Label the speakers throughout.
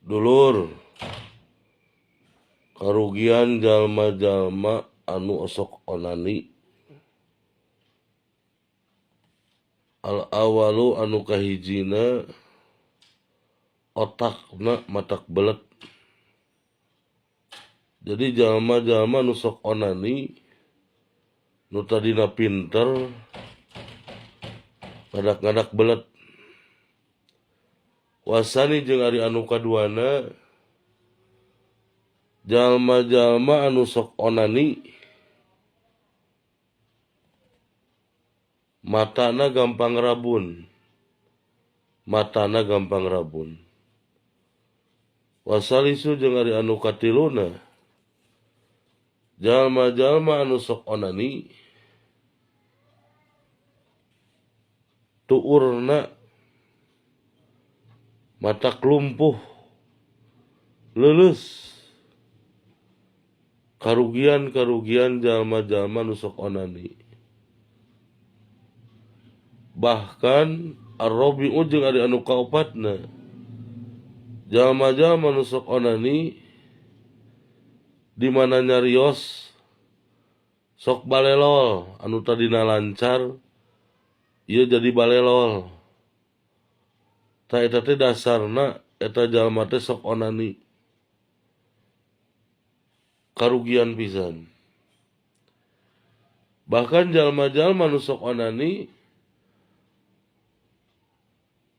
Speaker 1: Dulur, karugian jalma-jalma anu osok onani. Al awalu anu kahijina otakna matak belet. Jadi jalma-jalma nu sok onani nu tadina pinter ngadak-ngadak belet. Wasani jeung ari anu kaduana jalma-jalma anu sok onani matana gampang rabun. Matana gampang rabun. Wasalisu jeung ari anu katiluna jalma-jalma anu sok onani tuurna matak lumpuh leuleus. Karugian-karugian jalma-jalma nu sok onani. Bahkan ar-rabi'u jeung ari anu kaopatna jalma-jalma nu sok onani di mana nyarios sok balelol anu tadina lancar ieu jadi balelol. Tah eta teh dasarna eta jalma teh sok onani. Karugian pisan. Bahkan jalma-jalma nu sok onani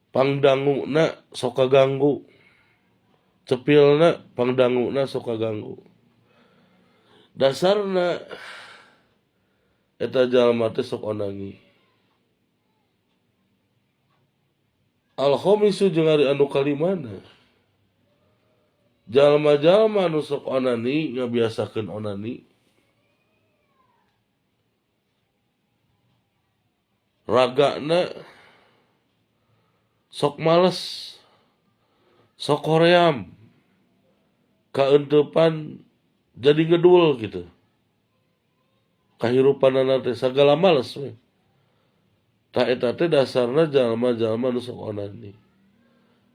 Speaker 1: pangdanguna sok kaganggu. Cepilna pangdanguna sok kaganggu. Dasarna eta jalma teh sok onani. Al-khamisu jeung ari anu kalimana jalma-jalma anu sok onani ngabiasakeun onani ragana sok males sok hoream kaeuntepan jadi ngedul gitu kahirupanana teh sagala males we. Tah eta teh dasarna jalma-jalma nu sok onani.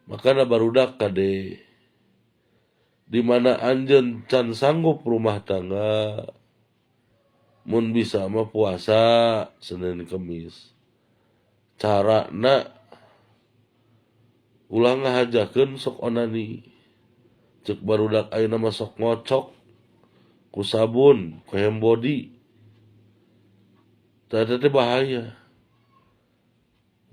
Speaker 1: Makana barudak kade di mana anjeun can sanggup rumah tangga mun bisa mah puasa Senin Kemis. Carana ulah ngahajakeun sok onani. Ceuk barudak ayeuna mah sok ngocok ku sabun, ku hand body. Tah eta teh bahaya.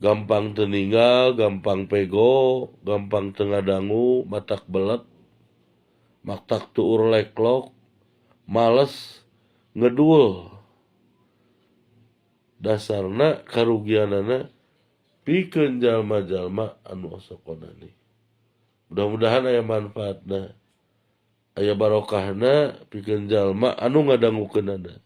Speaker 1: Gampang teu ninggal, gampang pego, gampang teu ngadangu, matak belet, matak tuur leklok, males, ngedul. Dasarna karugianana pikeun jalma-jalma anu osok onani. Mudah-mudahan aya manfaatna, aya barokahna pikeun jalma anu ngadangukeunana.